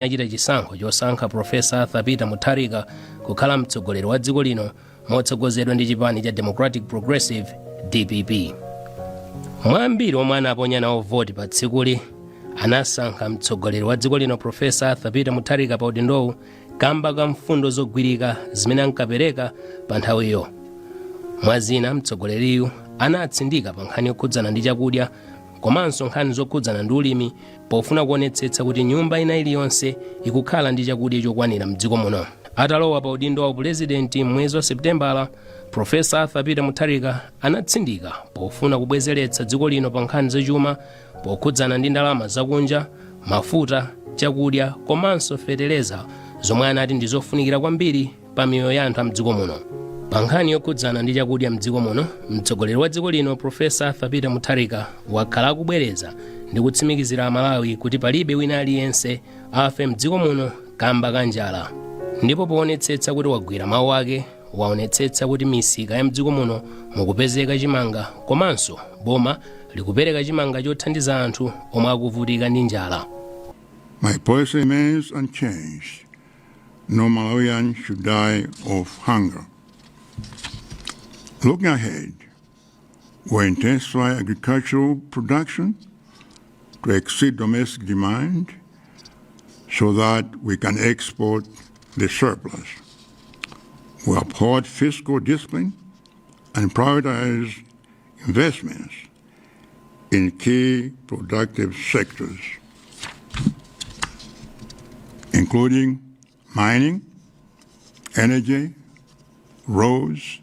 Achita chisankho chosankha Profesa Arthur Peter Mutharika kukhala mtsogoleri wa dziko lino motsogozedwa ndi chipani cha Democratic Progressive, DPP. Mwa ambiri omwe anaponya nawo voti pa tsikuli, anasankha mtsogoleri wa dziko lino Profesa Arthur Peter Mutharika pa udindowu kamba ka mfundo zogwirika zimene ankapereka pa nthawiyo. Mwa zina, mtsogoleriyu anatsindika pa nkhani yokhudzana ndi chakudya komanso nkhani zokhudzana ndi ulimi, pofuna kuonetsetsa kuti nyumba ina iliyonse ikukhala ndi chakudya chokwanira mdziko muno. Atalowa pa udindo wa upulezidenti mwezi wa Seputembala, Profesa Arthur Peter Mutharika anatsindika pofuna kubwezeretsa dziko lino pa nkhani zachuma, pokhudzana ndi ndalama zakunja, mafuta, chakudya komanso feteleza, zomwe anati ndi zofunikira kwambiri pa miyoyo ya anthu a mdziko muno. Pa nkhani yokhudzana ndi chakudya mdziko muno, mtsogoleri wa dziko lino Profesa Arthur Peter Mutharika wakhala akubwereza ndi kutsimikizira Amalawi kuti palibe wina aliyense afe mdziko muno kamba ka njala. Ndipo poonetsetsa kuti wagwira mawu ake, waonetsetsa kuti misika ya mdziko muno mukupezeka chimanga, komanso boma likupereka chimanga chothandiza anthu omwe akuvutika ndi njala. My policy remains unchanged. No Malawian should die of hunger. Looking ahead, we intensify agricultural production to exceed domestic demand so that we can export the surplus. We uphold fiscal discipline and prioritize investments in key productive sectors, including mining, energy, roads,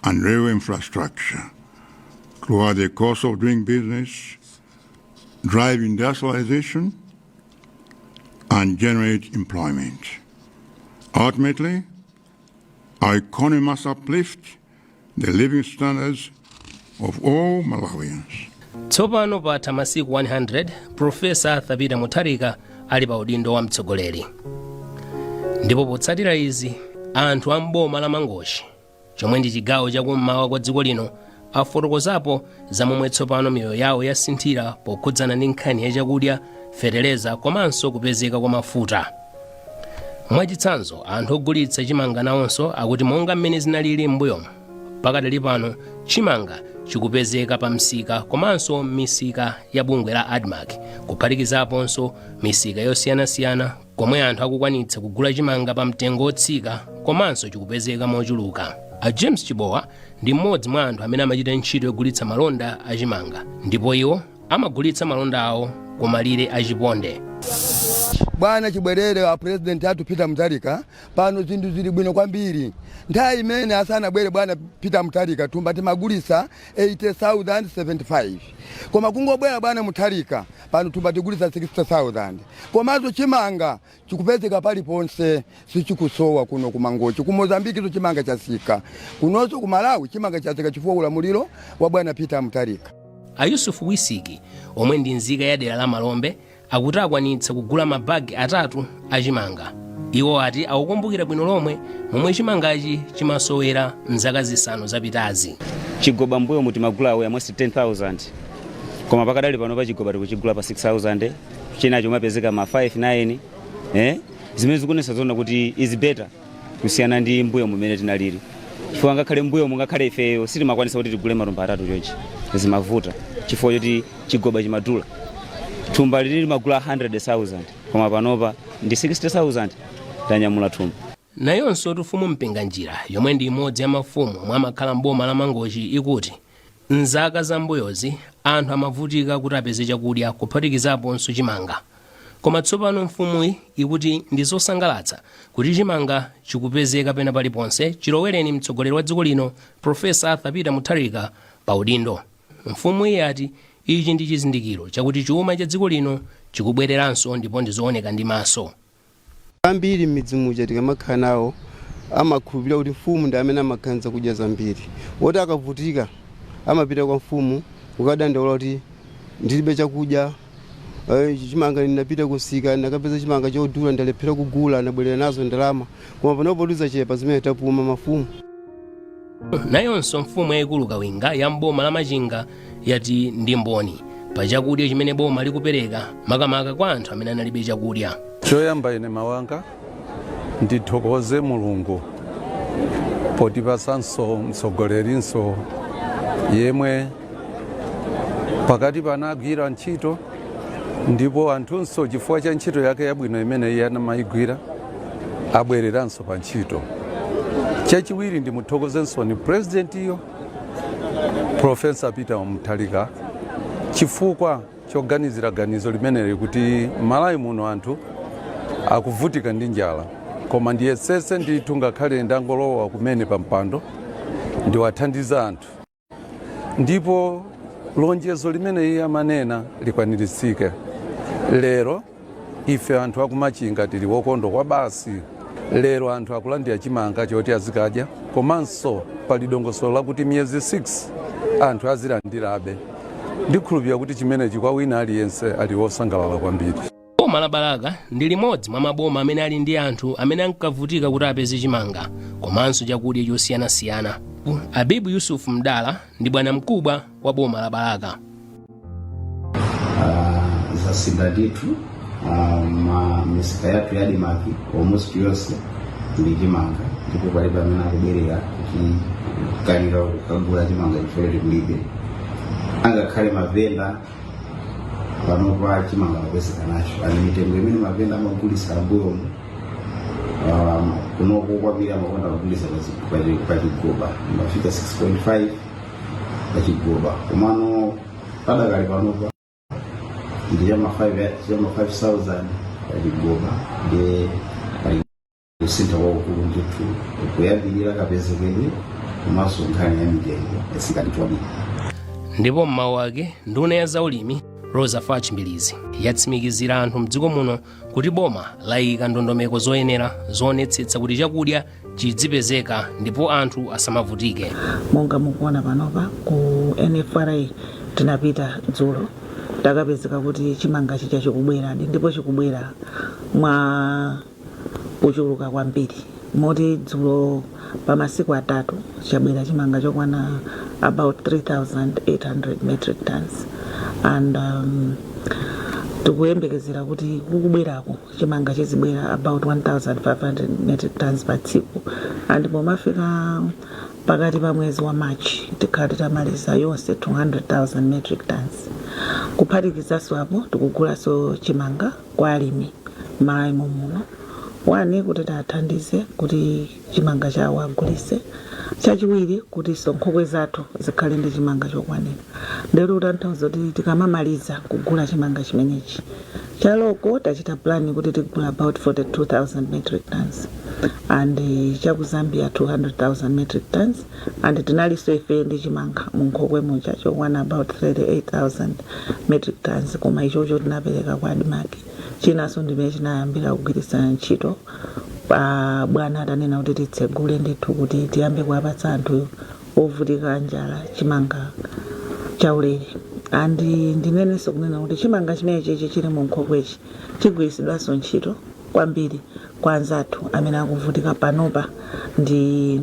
and railway infrastructure, to lower the cost of doing business, drive industrialization, and generate employment. Ultimately, our economy must uplift the living standards of all Malawians. Tsopano patha masiku 100 Profesa Arthur Peter Mutharika ali pa udindo wa mtsogoleri, ndipo potsatira izi, anthu a mboma la Mangochi, chomwe ndi chigawo chakummawa kwa dziko lino, afotokozapo za momwe tsopano miyoyo yawo yasinthira pokhudzana ndi nkhani ya chakudya, feteleza komanso kupezeka kwa mafuta. Mwachitsanzo, anthu ogulitsa chimanga nawonso akuti monga mmene zinalili m'mbuyomo, pakadali pano chimanga chikupezeka pa msika komanso misika ya bungwe la ADMARC, kuphatikizaponso misika yosiyanasiyana komwe anthu akukwanitsa kugula chimanga pa mtengo wotsika komanso chikupezeka mochuluka. A James Chibowa ndi mmodzi mwa anthu amene amachita ntchito yogulitsa malonda achimanga, ndipo iwo amagulitsa malonda awo ku malire achiponde. Bwana, chibwerere a President athu Peter Mutharika, pano zinthu zili bwino kwambiri. Nthawi imene asanabwere bwana Peter Mutharika, thumba timagulisa 80,075, koma kungobwera bwana Mutharika, pano thumba tigulisa 60,000. Komanso chimanga chikupezeka paliponse, sichikusowa kuno kuMangochi. Ku Mozambikiso chimanga chasika, kunonso ku Malawi chimanga chasika chifukwa ulamuliro wa bwana Peter Mutharika. A Yusufu Wisiki, omwe ndi nzika ya dera la Malombe, akuti akwanitsa kugula mabagi atatu achimanga. Iwo ati akukumbukira bwino lomwe momwe chimangachi chimasowera mzaka 5 zapitazi. Chigoba mbuyo mutimagula awo yamwesi 10,000, koma pakadali pano pa chigoba tikuchigula pa 6000, chinacho mapezeka ma 5 9, zimene zikuonetsa zona kuti is better kusiyana ndi mbuyo mumene tinalili, chifukwa ngakhale mbuyo mungakhale ifeyo sitimakwanisa kuti tigule matumba atatu chonchi, zimavuta chifukwa choti chigoba chimadula. Thumba lili limagula 100,000, koma panopa ndi 60,000 tanyamula thumba. Nayonso mfumu Mpinganjira, yomwe ndi imodzi ya mafumu omwe amakhala mboma la Mangochi, ikuti mzaka zambuyozi anthu amavutika kuti apeze chakudya, kuphatikizaponso chimanga. Koma tsopano mfumuyi ikuti ndi zosangalatsa kuti chimanga chikupezeka pena paliponse chilowereni mtsogoleri wa dziko lino Profesa Arthur Peter Mutharika pa udindo. Mfumuyi yati ichi ndi chizindikiro chakuti chuma cha dziko lino chikubwereranso ndipo ndi zooneka ndi maso. Ambiri m'midzi muja tikamakhala nawo amakhulupirira kuti mfumu ndi amene amakhanza kudya zambiri, woti akavutika amapita kwa mfumu kukadandaula kuti ndilibe chakudya, chimanga ndinapita kusika ndakapeza chimanga chodula, ndalephera kugula, ndabwerera nazo ndalama. Koma panopo tizachepa zimene tapuma mafumu. Nayonso mfumu yayikulu Kawinga ya mboma la Machinga yati ndi mboni pa chakudya chimene boma likupereka, makamaka kwa anthu amene analibe chakudya. Choyamba, ine mawanga ndithokoze Mulungu potipasanso mtsogolerinso yemwe pakati panagwira ntchito, ndipo anthunso chifukwa cha ntchito yake yabwino imene iye anamayigwira abwereranso pa ntchito. Chachiwiri, ndimuthokozenso ni president iyo, Professor Peter Mutharika, chifukwa choganizira ganizo limeneli kuti Malawi muno anthu akuvutika ndi njala, koma ndiyesese ndithu ngakhale ndangolowa kumene pa mpando ndiwathandiza anthu, ndipo lonjezo limene iye amanena likwaniritsidwe. Lero ife anthu akumachinga tili wokondwa kwa basi. Lero anthu akulandira chimanga choti azikadya, komanso pali dongosolo lakuti miyezi 6 anthu azilandirabe. Ndikhulupirira kuti chimenechi kwa wina aliyense ali wosangalala kwambiri. Boma la Balaka ndi limodzi mwa maboma amene ali ndi anthu amene ankavutika kuti apeze chimanga komanso chakudya chosiyanasiyana. Abibu Yusuf Mdala ndi bwana mkubwa wa boma la Balaka. Zasintha ndithu. Ma misika yathu ya ADMARC almost yonse ndi chimanga, ndipo palibe amene akubwerera kuti kukanika kukagula chimanga chifukwa choti kulibe. Angakhale mavenda panopa chimanga akupezeka nacho, and mitengo imene mavenda amagulisa ambuyomu, kunoko kwambiri amakonda kugulisa pachigoba, imafika 6.5 pachigoba, komano padakali panopa ndi chama 5, chama 5000 pachigoba. Ndiye pali kusintha kwakukulu ndithu, kuyambirira kapezekedwe komanso nkhani ya mitengo yasika ndithu kwambiri. Ndipo mmawu ake, nduna ya zaulimi Rosa Fatch Mbilizi yatsimikizira anthu mdziko muno kuti boma layika ndondomeko zoyenera zoonetsetsa kuti chakudya chidzipezeka ndipo anthu asamavutike. Monga mukuona panopa, ku NFRA tinapita dzulo, takapezeka kuti chimanga chija chikubweradi, ndipo chikubwera mwa kuchuluka kwambiri, moti dzulo pa masiku 3 chabwera chimanga chokwana about 3800 metric tons, and tikuyembekezera kuti kukubwerako chimanga chizibwera about 1500 metric tons pa tsiku, and pomafika pakati pa mwezi wa March tikhala titamaliza yonse 200,000 metric tons. Kuphatikizanso apo, tikugulanso chimanga kwa alimi m'Malawi muno, one, kuti tiathandize kuti chimanga chawo agulise, chachiwiri kutinso nkhokwe zathu zikhale ndi chimanga chokwanira. Ndero kutanthauza kuti tikamamaliza kugula chimanga chimenechi cha local, tachita plan kuti tigula about 42,000 metric tons, and chaku Zambia 200,000 metric tons, and tinalinso ife ndi chimanga mu nkhokwe muja chokwana about 38,000 metric tons, koma ichocho tinapereka kwa ADMARC. Chinanso ndimene chinayambira kugwiritsa ntchito pa bwana atanena kuti titsegule ndithu kuti tiyambe kuwapatsa anthu ovutika njala chimanga chaulere. And ndinenenso kunena kuti chimanga chimene chichi chili mu nkhokwechi chigwiritsidwanso ntchito kwambiri kwa anzathu amene akuvutika panopa ndi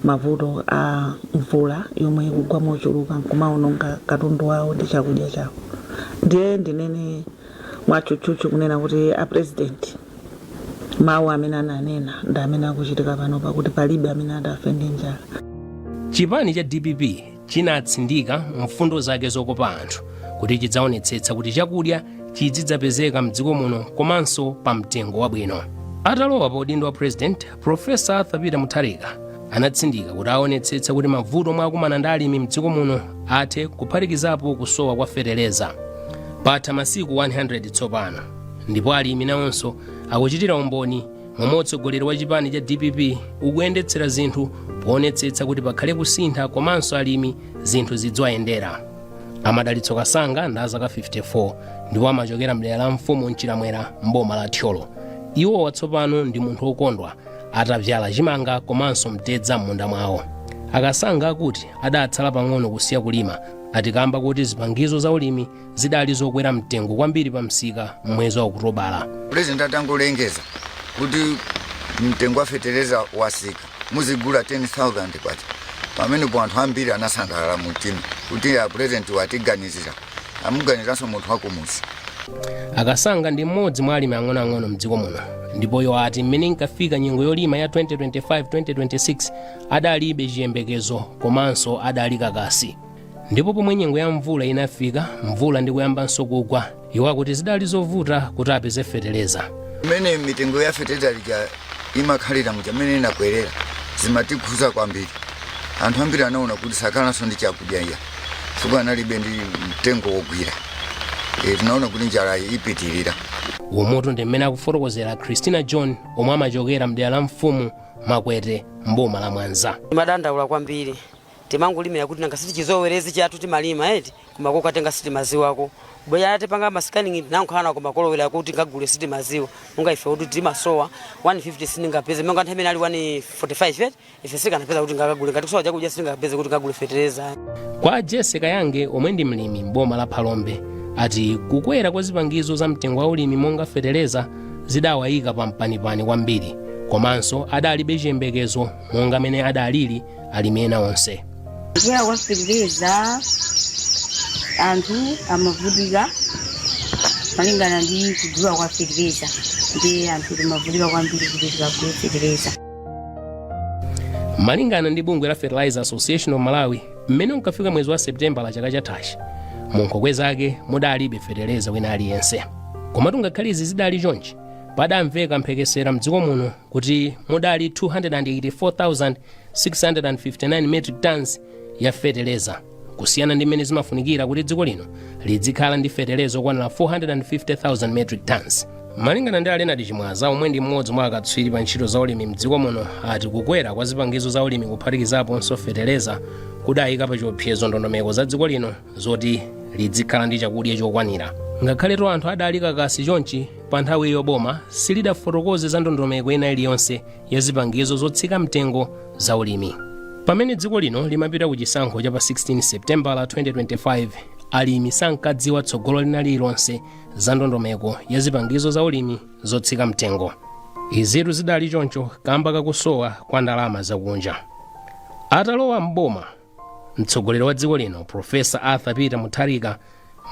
mavuto a mvula yomwe ikugwa mochuluka nkumaononga katundu wawo ndi chakudya chawo. Ndiye ndinene mwatchutchutchu kunena kuti a president mawu amene ananena ndi amene akuchitika panopa, kuti palibe amene adafe ndi njala. Chipani cha DPP chinatsindika mfundo zake zokopa anthu kuti chidzaonetsetsa kuti chakudya chizidzapezeka mdziko muno komanso pa mtengo wabwino. Atalowa pa udindo wa president, Professor Arthur Peter Mutharika anatsindika kuti aonetsetsa kuti mavuto omwe akumana ndi alimi mdziko muno athe, kuphatikizapo kusowa kwa feteleza. Patha masiku 100 tsopano, ndipo alimi nawonso akuchitira umboni momwe utsogoleri wa chipani cha DPP ukuyendetsera zinthu poonetsetsa kuti pakhale kusintha komanso alimi zinthu zidziwayendera. Amadalitso Kasanga ndi azaka 54 ndipo amachokera mdera la mfumu Mchiramwera mboma la Thyolo. Iwo watsopano ndi munthu wokondwa atabyala chimanga komanso mtedza m'munda mwawo. Akasanga akuti adatsala pang'ono kusiya kulima atikamba kuti zipangizo za ulimi zidali zokwera mtengo kwambiri pa msika m'mwezi wa Okutobala. President atangolengeza kuti mtengo wa fetereza wasika, muzigula 10,000 kwacha, pamenepo anthu ambiri anasangalala mumtima kuti a president watiganizira, amuganizanso munthu wakumuzi. Akasanga ndi mmodzi mwa alimi ang'onoang'ono mdziko muno, ndipo iwo ati mmene inkafika nyengo yolima ya 2025-2026 adalibe chiyembekezo komanso adali kakasi. Ndipo pomwe nyengo ya mvula inafika, mvula ndi kuyambanso kugwa, iwo akuti zidali zovuta kuti apeze feteleza. Mmene mitengo ya feteleza lija imakhalira muja, mmene inakwerera, zimatikhuza kwambiri. Anthu ambiri anaona kuti sakhalanso ndi chakudya iya, chifukwa analibe ndi mtengo wogwira. Tinaona kuti njala ipitirira. Umutu ndi mmene akufotokozera Christina John, omwe amachokera mdera la mfumu Makwete mboma la Mwanza. Timadandaula kwambiri. Timangolimira kuti nanga sitichizowerezi chathu, timalima eti, koma kokatenga sitimaziwako. Bweya tipanga ma scanning, tinankhana koma kolowera kuti ngagule sitimaziwa. Monga ife kuti timasowa 150 sindingapeze, monga nthawi imene ali 145 eti, ife sikanapeza kuti ngakagule. Ngati kusowa chakudya, sindingapeze kuti ngagule fetereza. Kwa Jesse Kayange, omwe ndi mlimi mboma la Phalombe, ati kukwera kwa zipangizo za mtengo wa ulimi monga feteleza zidawayika pa mpanipani kwambiri, komanso adalibe chiyembekezo monga mene adalili alimi ena onse. Kukwera kwa fetereza, anthu amavutika malingana ndi kudula kwa fetereza, ndi anthu timavutika kwambiri kuti tikagule fetereza. Malingana ndi bungwe la Fertilizer Association of Malawi, mmene unkafika mwezi wa Septemba la chaka chathachi, mu nkhokwe zake mudalibe feteleza wina aliyense. Komatu ngakhale izi zidali chonchi, padamveka mphekesera mdziko muno kuti mudali 284,659 metric tons ya feteleza, kusiyana ndi mmene zimafunikira kuti dziko lino lidzikhala ndi feteleza okwanira 450,000 metric tons. Malingana ndi a Leonard Chimwaza, omwe ndi mmodzi mwa akatswiri pa ntchito za ulimi mdziko muno, ati kukwera kwa zipangizo za ulimi, kuphatikizaponso feteleza, kudayika pa chiopsezo ndondomeko za dziko lino zoti lidzikhala ndi chakudya chokwanira. Ngakhaletu anthu adali kakasi chonchi pa nthawiyo, boma silidafotokoze za ndondomeko ina iliyonse ya zipangizo zotsika mtengo za ulimi. Pamene dziko lino limapita ku chisankho cha pa 16 Septemba la 2025, alimi sankadziwa tsogolo lina lililonse za ndondomeko ya zipangizo za ulimi zotsika mtengo. Izitu zidali choncho kamba kakusowa kwa ndalama zakunja. Atalowa mboma mtsogoleri wa dziko lino, Profesa Arthur Peter Mutharika,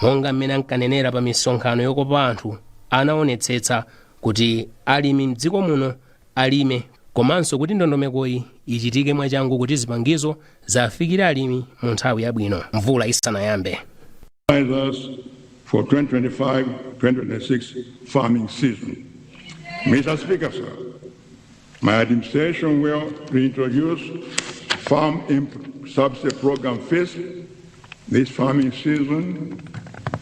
monga mmene ankanenera pa misonkhano yokopa anthu, anaonetsetsa kuti alimi mdziko muno alime, komanso kuti ndondomekoyi ichitike mwachangu kuti zipangizo zafikire alimi mu nthawi yabwino mvula isanayambe. Fertilizers for 2025-2026 farming season. Mr. Speaker, sir, my administration will reintroduce Farm Input Subsidy Program FISP this farming season,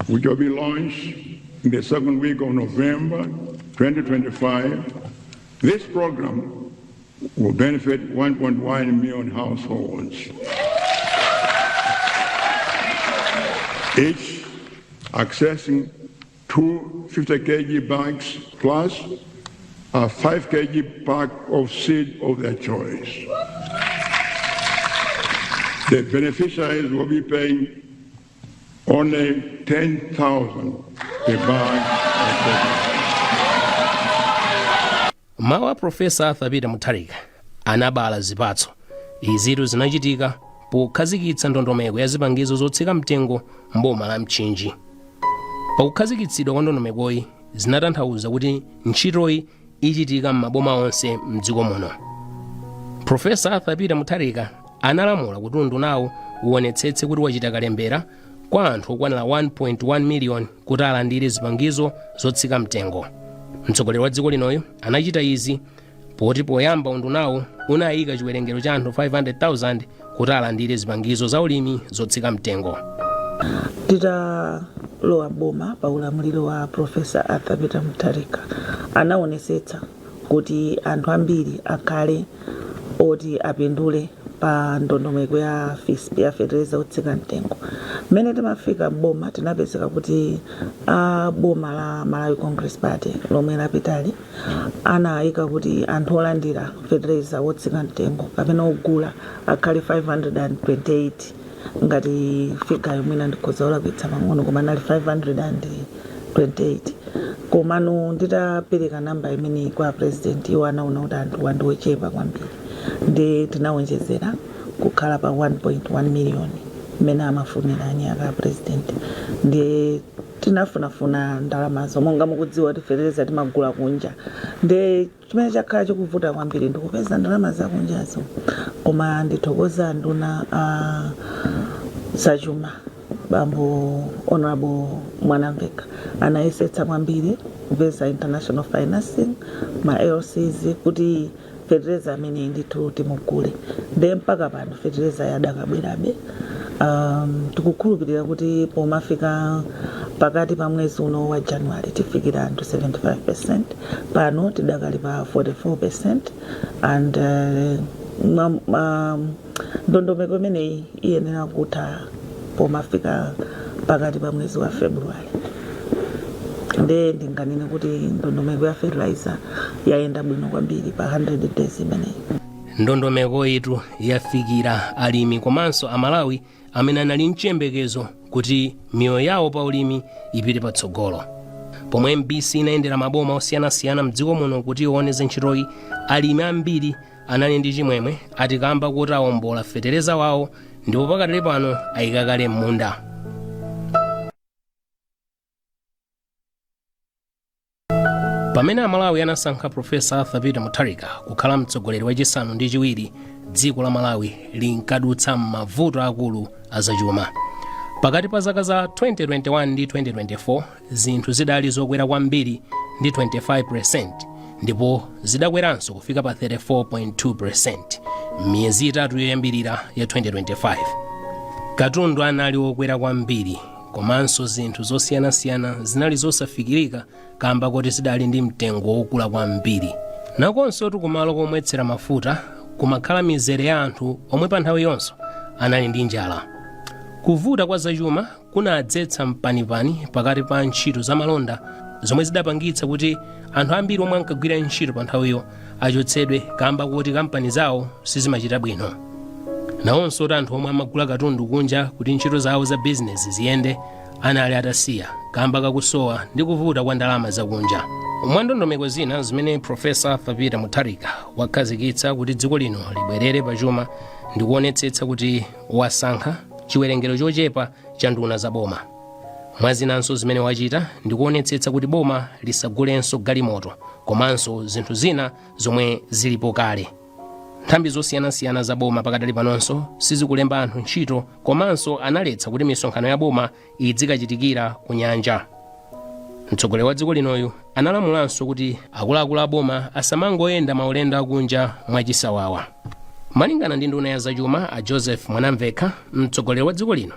which will be launched in the second week of November 2025. This program will benefit 1.1 million households, each accessing two 50 kg bags plus a 5 kg pack of seed of their choice. The beneficiaries will be paying only 10,000 per bag of fertilizer. Mawu a Profesa Arthur Peter Mutharika anabala zipatso. Izitu zinachitika pokhazikitsa ndondomeko ya zipangizo zotsika mtengo mboma la Mchinji. Pakukhazikitsidwa kwa ndondomekoyi, zinatanthauza kuti ntchitoyi ichitika m'maboma onse mdziko muno. Profesa Arthur Peter Mutharika analamula kuti undunawo uonetsetse kuti wachita kalembera kwa anthu okwanira 1.1 miliyoni kuti alandire zipangizo zotsika mtengo. Mtsogoleri wa dziko linoyo anachita izi poti poyamba undunawo unayika chiwerengero cha anthu 500,000 kuti alandire zipangizo za ulimi zotsika mtengo. Titalowa boma pa ulamuliro wa Profesa Arthur Peter Mutharika, anaonesetsa kuti anthu ambiri akhale oti apindule pa ndondomeko ya FISP, ya fetereza otsika mtengo. Mmene timafika mboma, tinapezeka kuti a boma la Malawi Congress Party lomwe lapitali anayika kuti anthu olandira fetereza wotsika mtengo kapena ogula akhale 528. Ngati figure mwina ndikhoza kulakwitsa pang'ono, koma anali 528. Komano nditapereka namba imeneyi kwa President, iwo anaona kuti anthu ndi ochepa kwambiri, ndi tinawonjezera kukhala pa 1.1 million. Mmene amafunira anyaka a president, ndiye tinafunafuna ndalamazo. Monga mukudziwa kuti fetereza timagula kunja, ndiye chimene chakhala chikuvuta kwambiri ndikupeza ndalama zakunjazo. Koma ndithokoza nduna a zachuma, bambo Honorable Mwanamveka, anayesetsa kwambiri kupeza international financing, ma LCs, kuti fetereza amene ndithu timugule. Ndiye mpaka pano fetereza yadakabwerabe. Tikukhulupirira kuti pomafika pakati pa mwezi uno wa January tifikira anthu 75. Pano tidakali pa 44 and ndondomeko imeneyi iyenera kutha pomafika pakati pa mwezi wa February. Ndiye ndinganene kuti ndondomeko ya fertilizer yayenda bwino kwambiri pa 100 days imeneyi. Ndondomeko itu yafikira alimi komanso Amalawi amene anali mchiyembekezo kuti miyoyo yawo pa ulimi ipite patsogolo. Pomwe MBC inayendera maboma osiyanasiyana mdziko muno kuti ione za ntchitoyi, alimi ambiri anali ndi chimwemwe ati kamba kuti awombola fetereza wawo ndipo pakatali pano ayika kale m'munda. Pamene Amalawi anasankha Profesa Arthur Peter Mutharika kukhala mtsogoleri wachisanu ndi chiwiri, dziko la Malawi linkadutsa m'mavuto akulu azachuma. Pakati pa zaka za 2021 ndi 2024, zinthu zidali zokwera kwambiri ndi 25% ndipo zidakweranso kufika pa 34.2% m'miyezi 3 yoyambirira ya 2025. Katundu anali wokwera kwambiri komanso zinthu zosiyanasiyana zinali zosafikirika kamba koti zidali ndi mtengo wokula kwambiri. Nakonso kumalo komwetsera mafuta kumakhala mizere ya anthu omwe pa nthawi yonso anali ndi njala. Kuvuta kwa zachuma kunadzetsa mpanipani pakati pa ntchito za malonda zomwe zidapangitsa kuti anthu ambiri omwe ankagwira ntchito pa nthawiyo achotsedwe kamba kuti kampani zawo sizimachita bwino. Nawonso kuti anthu omwe amagula katundu kunja kuti ntchito zawo za bizinesi ziyende anali atasiya kamba kakusowa ndi kuvuta kwa ndalama zakunja. Mwa ndondomeko zina zimene Profesa Arthur Peter Mutharika wakhazikitsa kuti dziko lino libwerere pachuma ndi kuonetsetsa kuti wasankha chiwerengero chochepa cha nduna za boma. Mwazinanso zimene wachita ndi kuonetsetsa kuti boma lisagulenso galimoto komanso zinthu zina zomwe zilipo kale. Nthambi zosiyanasiyana za boma pakadali panonso sizikulemba anthu ntchito komanso analetsa kuti misonkhano ya boma idzikachitikira ku nyanja. Mtsogoleri wa dziko linoyu analamulanso kuti akuluakulu a boma asamangoyenda maulendo akunja mwachisawawa. Malingana ndi nduna ya zachuma a Joseph Mwanamvekha, mtsogoleri wa dziko lino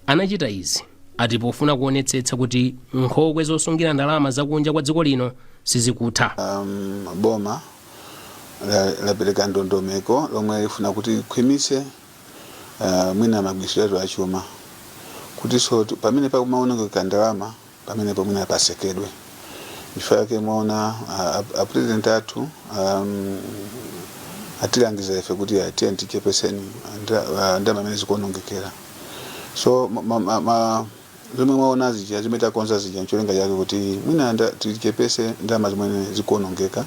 anachita izi ati pofuna kuonetsetsa kuti nkhokwe zosungira ndalama zakunja kwa dziko lino sizikutha. Boma lapereka ndondomeko lomwe lifuna kuti likhwimitse mwina magwiritsidwe achuma, kutinso pamene pakumaonongeka ndalama pamenepo mwina pasekedwe. Chifukwa chake mwaona a president athu atilangiza ife kuti tiye tichepeseni ndalama imene zikuonongekera. So zomwe mwaona zija, zimene takonza zija, ncholinga chake kuti mwina tichepese ndalama zimene zikuonongeka.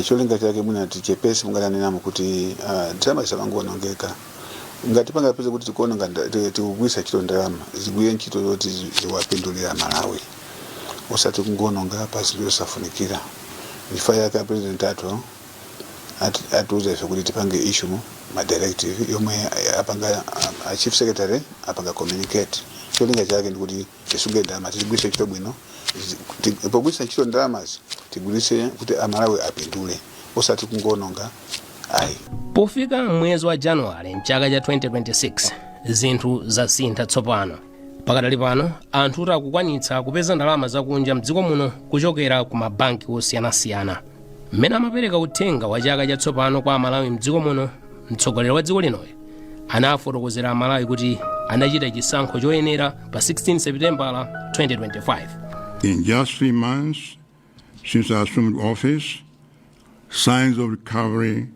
Cholinga chake mwina tichepese, mungatanenamo kuti ndalama zisamangoonongeka. Ngati pangapeze kuti tikuononga, tikugwiritsa ntchito ndalama, zigwire ntchito zoti ziwapindulira Malawi, osati kungoononga pa zinthu zosafunikira. Chifukwa chake a president athu atiuza ife kuti tipange issue ma directive yomwe apanga a chief secretary apanga communicate. Cholinga chake ndikuti tisunge ndalama, tizigwiritse ntchito bwino. Pogwiritsa ntchito ndalamazi tigwiritse kuti Amalawi apindule, osati kungoononga ayi. Pofika mwezi wa Januwale mchaka cha 2026, zinthu zasintha tsopano. Pakadali pano anthu akukwanitsa kupeza ndalama zakunja mdziko muno kuchokera ku mabanki osiyanasiyana. Mmene amapereka uthenga wa chaka chatsopano kwa Amalawi mdziko muno, mtsogoleri wa dziko linoyo anafotokozera Amalawi kuti anachita chisankho choyenera pa 16 Sepitembala 2025. In just 3 months since I assumed office, signs of recovery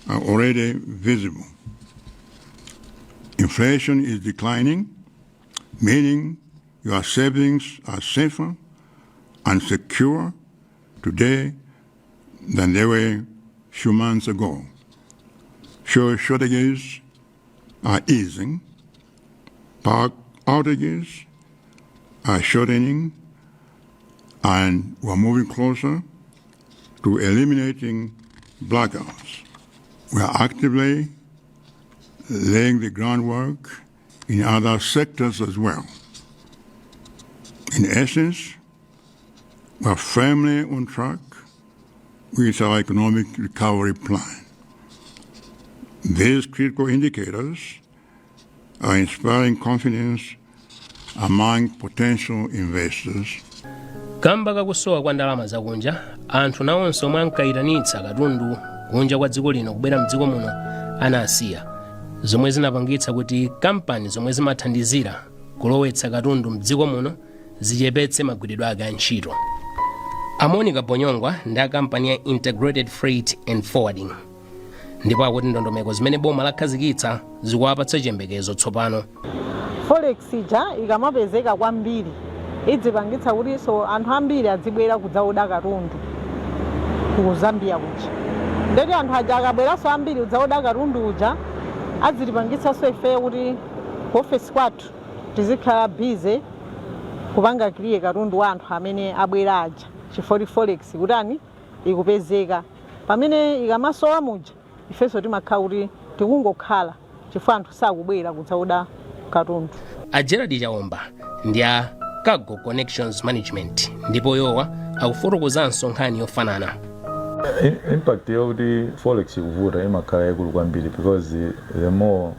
are already visible. Inflation is declining, meaning your savings are safer and secure today than they were few months ago. Fuel shortages are easing. Power outages are shortening and we're moving closer to eliminating blackouts. We are actively laying the groundwork in other sectors as well. In essence, we are firmly on track with our economic recovery plan. These critical indicators are inspiring confidence among potential investors. Kamba kakusowa kwa ndalama zakunja, anthu nawonso omwe ankayitanitsa katundu kunja kwa dziko lino kubwera mdziko muno anasiya, zomwe zinapangitsa kuti kampani zomwe zimathandizira kulowetsa katundu mdziko muno zichepetse magwiridwe ake a ntchito. A Monica Bonyongwa ndi a kampani ya Integrated Freight and Forwarding, ndipo akuti ndondomeko zimene boma lakhazikitsa zikuwapatsa chiyembekezo tsopano. Forex ija ikamapezeka kwambiri idzipangitsa kutinso anthu ambiri adzibwera kudzaoda katundu ku Zambia kuja. Ndeti anthu aja akabweranso ambiri kudzaoda katundu uja, adzitipangitsanso ifeyo kuti ku ofesi kwathu tizikhala busy kupanga clear katundu wa anthu amene abwera aja, chifukwa forex kutani ikupezeka. Pamene ikamasowa muja, ifenso timakhala kuti tikungokhala chifukwa anthu sakubwera kudzaoda katundu. A Gerald Chaomba ndi a Cargo Connections Management, ndipo iwowa akufotokozanso nkhani yofanana. Impact yokuti forex ikuvuta imakhala yaikulu kwambiri, because the more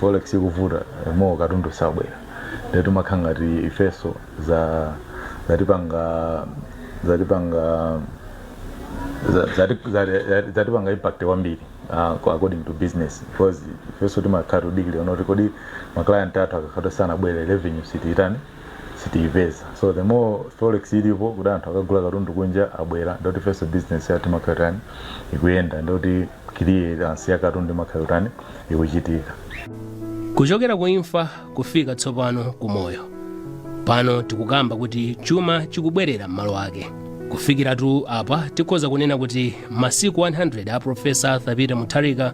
forex ikuvuta, the more katundu sabwera. Ndiye timakhala ngati ifeso za zatipanga zatipanga impact kwambiri according to business, because ifeso timakhala tudikilira kuti kodi ma client athu akakhala sanabwere, revenue sitiitani, sitiyipeza. So the more forex ilipo kuti anthu akagula katundu kunja abwera, ndoti ifeso business yathu imakhala tani, ikuyenda, ndoti clearance ya katundu imakhala tani, ikuchitika. Kuchokera ku imfa kufika tsopano ku moyo, pano tikukamba kuti chuma chikubwerera m'malo ake. Kufikiratu apa, tikhoza kunena kuti masiku 100 a Profesa Arthur Peter Mutharika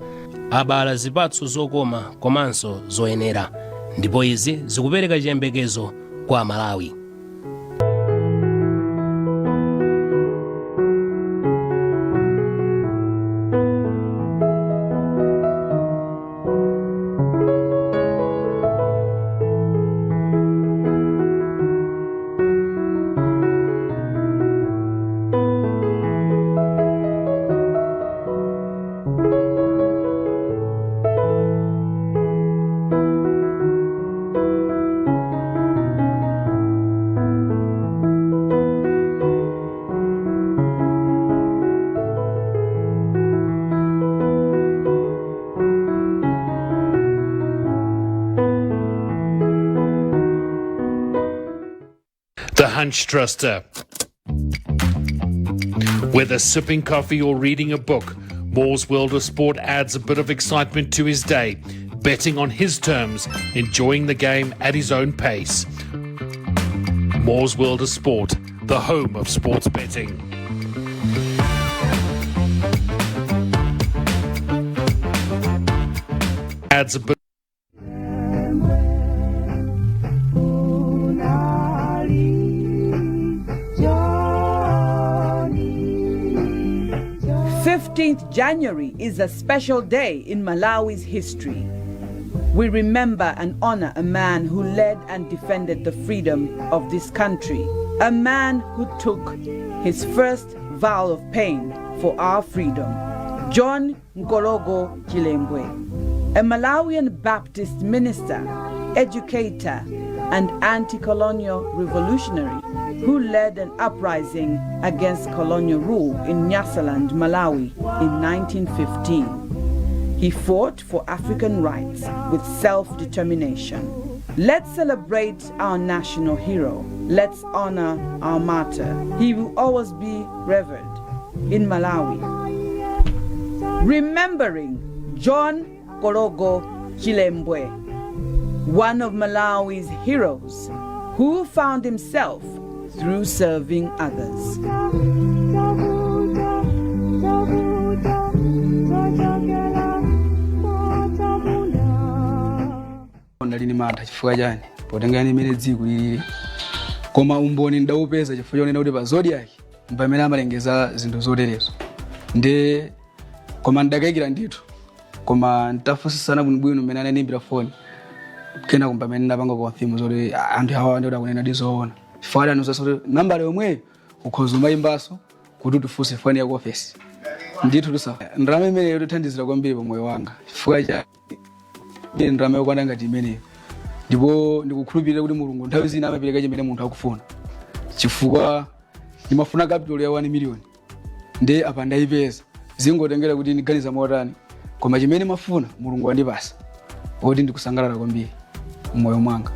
abala zipatso zokoma komanso zoyenera, ndipo izi zikupereka chiyembekezo kwa Amalawi. The Hunch Truster. Whether sipping coffee or reading a book, Moore's World of Sport adds a bit of excitement to his day, betting on his terms, enjoying the game at his own pace. Moore's World of Sport, the home of sports betting. Adds a bit 15th January is a special day in Malawi's history. We remember and honor a man who led and defended the freedom of this country, a man who took his first vow of pain for our freedom. John Nkologo Chilembwe, a Malawian Baptist minister, educator, and anti colonial revolutionary who led an uprising against colonial rule in Nyasaland, Malawi in 1915. He fought for African rights with self determination. Let's celebrate our national hero. Let's honor our martyr. He will always be revered in Malawi. Remembering John Kologo Chilembwe, one of Malawi's heroes who found himself through serving others. Ndali ndi mantha. Chifukwa chani? Potengera imene dziko lilili. Koma umboni ndawupeza chifukwa chonena kuti pa Zodiak pamene amalengeza zinthu zoterezo ndi, koma ndakayikira ndithu. Koma ntafunsisana bwinobwino mmene anandiimbira foni, kenako pamene ndapanga confirm zoti anthu awa ndi akunena ndi zoona, chifukwa adanuzaso kuti nambala yomweyo ukhoza umayimbaso kuti utifunse foni ya ku ofesi ndithu. Tusa ndalama imeneyo yotithandizira kwambiri pa moyo wanga, chifukwa cha ndalama yokwana ngati imeneyo. Ndipo ndikukhulupirira kuti Mulungu nthawi zina amapereka chimene munthu akufuna, chifukwa ndimafuna capital ya 1 million, ndi apa ndayipeza. Zingotengera kuti ndiganiza motani, koma chimene mafuna Mulungu wandipasa, oti ndikusangalala kwambiri mmoyo mwanga.